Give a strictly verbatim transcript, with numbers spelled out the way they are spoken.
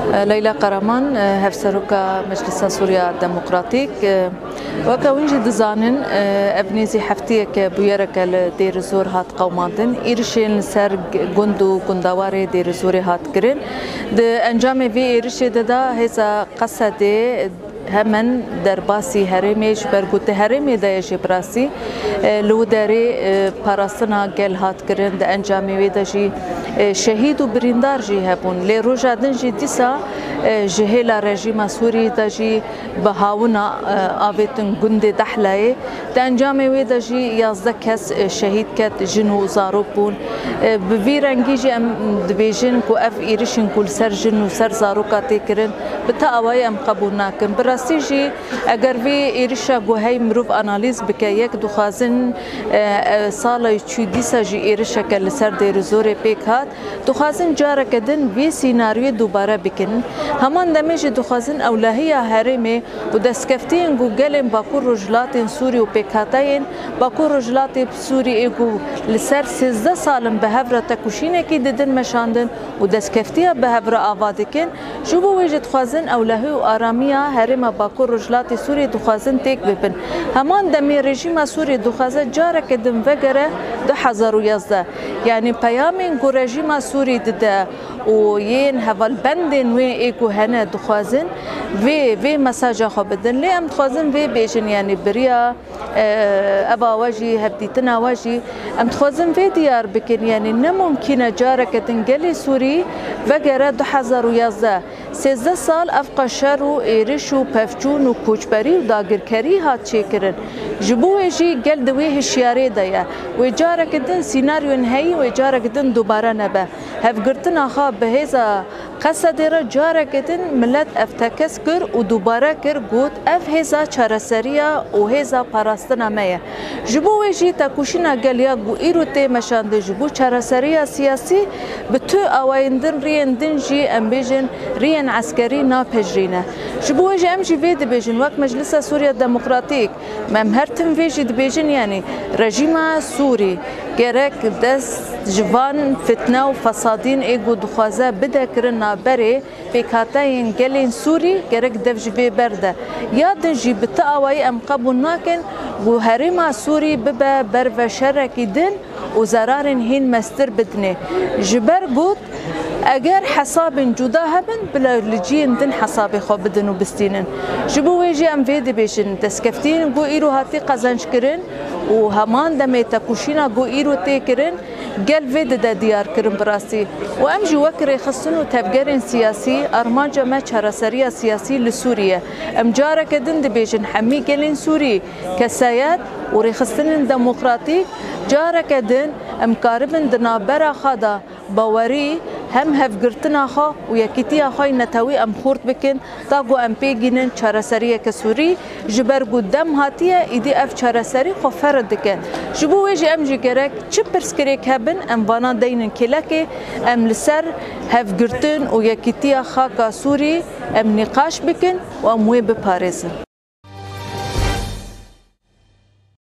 Leyla Qaraman, Hevseroka Meclisa Sûriya Demokratîk. Weke hûn jî dizanin, ev nêzî heftiyeke bûyereke li Dêrizor hat qewimandin. Êrişên li ser gund û gundawarê Dêrizorê hat kirin. Di encamê vê êrişê de de hêza Qesedê hemen derbasî herêmê, ji ber ku di herêmê de ye jî bi rastî, e, li wî derê, e, parastina gel hat kirin, di encamê wê de jî, e, şehîd û birîndar jî hebûn. Lê roja din jî dîsa, e, ji hêla rejîma Sûrî de jî bi hawina, e, avêtin gundê Dehlayê. Di encamê wê de jî yazdeh kes, e, şehîd ket, jin û zarok bûn. E, bi vî rengî jî em dibêjin ku ev êrişên ku li ser jin û ser zaroka tê kirin, bi ti awayî em qebûl nakin. Bi rastî jî eger vê êrişa ku hey mirov analîz bike, yek dixwazin, e, e, sala çû dîsa jî êrişeke li ser Dêrizorê pêk hat, dixwazin careke din vê sînaryoyê dubare bikin. Heman demê jî dixwazin ewlehiya herêmê û destkeftiyên ku gelên Bakur Rojhilatên Sûrî û pêkhateyên Bakur Rojhilatê Sûrî ê ku li ser sêzdeh sal in bi hev re tekoşînekî didin meşandin û destkeftiya bi hev re ava dikin, ji bo wê jî dixwazin ewlehî û aramiya herêma Bakur Rojhilatê Sûriyê dixwazin têk bibin. Heman demê rejîma Sûrî dixwaze careke din vegere du hezar û yazdeh. Yanî peyamên ku rejîma Sûrî dide û yên hevalbendên wê ê ku hene dixwazin vê, vê mesaja xwe bidin. Lê em dixwazin vê bêjin, yanî biriya, e, eva we jî, hevdîtina we jî, em dixwazin vê diyar bikin, yanî ne mumkîn e careke din gelê Sûrî vegere du hezar û yazdeh. Sêzdeh sal evqa şer û êriş û pevçûn û koçberî û dagirkerî hat çêkirin. Ji bo wê jî gel di wê hişyarê de ye. Wê careke din sînaryoyên heyî wê careke din dubare nebe. Hevgirtina xwe bi hêza Qesedê re careke din milet ev tekez kir û dubare kir, got, ev hêza çareseriya û hêza parastina me ye. Ji bo wê jî tekoşîna gel ya ku îro tê meşandin ji bo çareseriya siyasî bi tu awayên din, riyên din jî, em bêjin, riyên eskerî napejirîne. Ji bo wê jî em jî vê dibêjin, wek Meclisa Sûriya Demokratîk, em her tim vê jî dibêjin, yanî rejîma Sûrî gerek dest ji van fitne û fesadîn ê ku dixwaze bide kirin navberê pêkhateyên gelên Sûrî, gerek dev ji vê berde. Ya din jî bi ti awayî em qebûl nakin ku herêma Sûrî bibe ber ve şerekî din û zerarên hîn mestir bidinê. Ji ber got, eger hesabên cuda hebin, bila li ciyên din hesabê xwe bidin û bistînin. Ji bo wê jî em vê dibêjin, destkeftiyên ku îro hatî qezenc kirin û heman demê tekoşîna ku îro tê kirin, gel vê dide diyar kirin bi rastî. Û em jî wek rêxistin û tevgerên siyasî armanca me çareseriya siyasî li Sûrî ye. Em careke din dibêjin, hemî gelên Sûrî, kesayet û rêxistinên demokratîk careke din em karibin di navbera xwe de bawerî hem hevgirtina xwe û yekîtiya xwe yê netewî em xurt bikin, ta ku em pê gînin çareseriyeke Sûrî, ji ber ku dem hatiye, îdî ev çareserî xwe ferz dike. Ji bo wê jî em jî gerek çi pirsgirêk hebin, em vana deynin kêlekê, em li ser hevgirtin û yekîtiya xaka Sûrî em nîqaş bikin û em wê biparêzin.